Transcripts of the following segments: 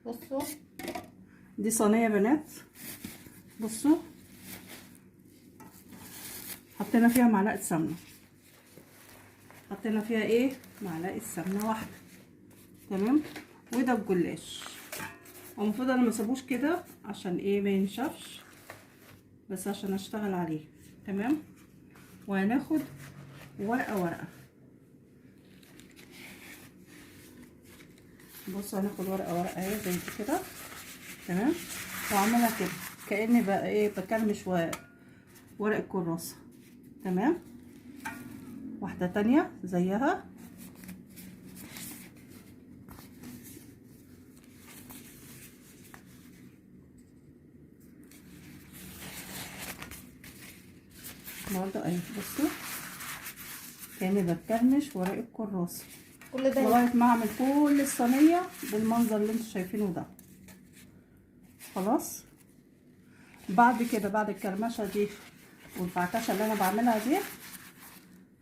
بصوا دي صينية يا بنات. بصوا حطينا فيها معلقه سمنه، حطينا فيها ايه؟ معلقه سمنه واحدة. تمام. وده الجلاش، المفروض انا ما اسيبوش كده عشان ايه؟ ما ينشفش، بس عشان اشتغل عليه. تمام. وهناخد ورقة ورقة. بصوا هناخد ورقة ورقة اهي زي كده. تمام. واعملها كده كاني بقى ايه؟ بكرمش ورق الكراسة. تمام. واحدة تانية زيها. برضه اهي. بصوا كاني بكرمش ورق الكراسة كل ده لغاية ما اعمل كل الصينية بالمنظر اللي انتوا شايفينه ده. خلاص. بعد كده، بعد الكرمشه دي والفعكشه اللي انا بعملها دي،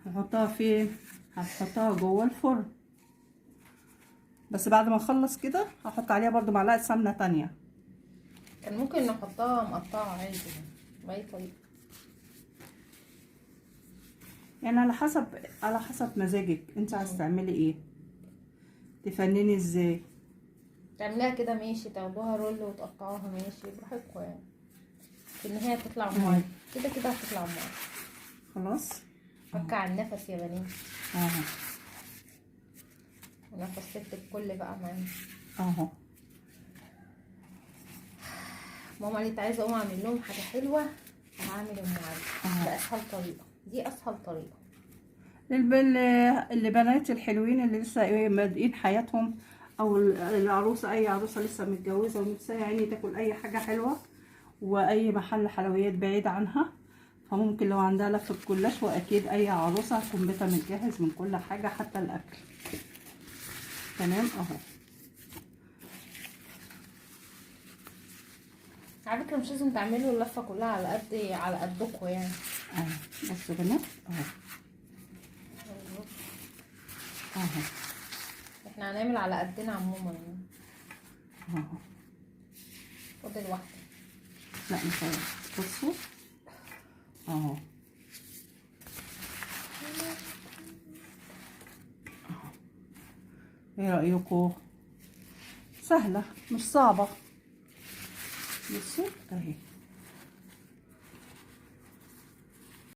هنحطها فين؟ هنحطها جوه الفرن. بس بعد ما اخلص كده هحط عليها برضو معلقه سمنه تانية. كان ممكن نحطها مقطعة عادي يعني بأي طريقة. يعني على حسب مزاجك انت عايز تعملي ايه، تفنني ازاي. تعمليها كده ماشي، تاخدوها roll وتقطعوها ماشي، براحتكوا يعني. في النهاية هتطلع ام علي، كده كده هتطلع ام علي. خلاص. فك على النفس يا بنات. اهو. ونفس ست الكل بقى معانا. اهو. ماما قالت عايزة اقوم اعمل لهم حاجة حلوة، فهعمل ام علي. بأسهل طريقة، دي اسهل طريقة. البنات الحلوين اللي لسه ايه بادئين حياتهم، او العروسة، اي عروسه لسه متجوزة ونفسها يعني تاكل اي حاجة حلوة، واي محل حلويات بعيد عنها، فممكن لو عندها لفه جلاش، واكيد اي عروسه هتكون بيتها متجهز من كل حاجة حتى الاكل. تمام اهو. على فكرة مش لازم تعملوا اللفة كلها على قد على قدكوا يعني. اهو بصوا يا بنات اهو اهو احنا هنعمل على قدنا عموما يعني. اهو. فاضل واحدة. لا مش عارفة. بصوا اهو. ايه رأيكم؟ سهلة مش صعبة. بصوا اهي.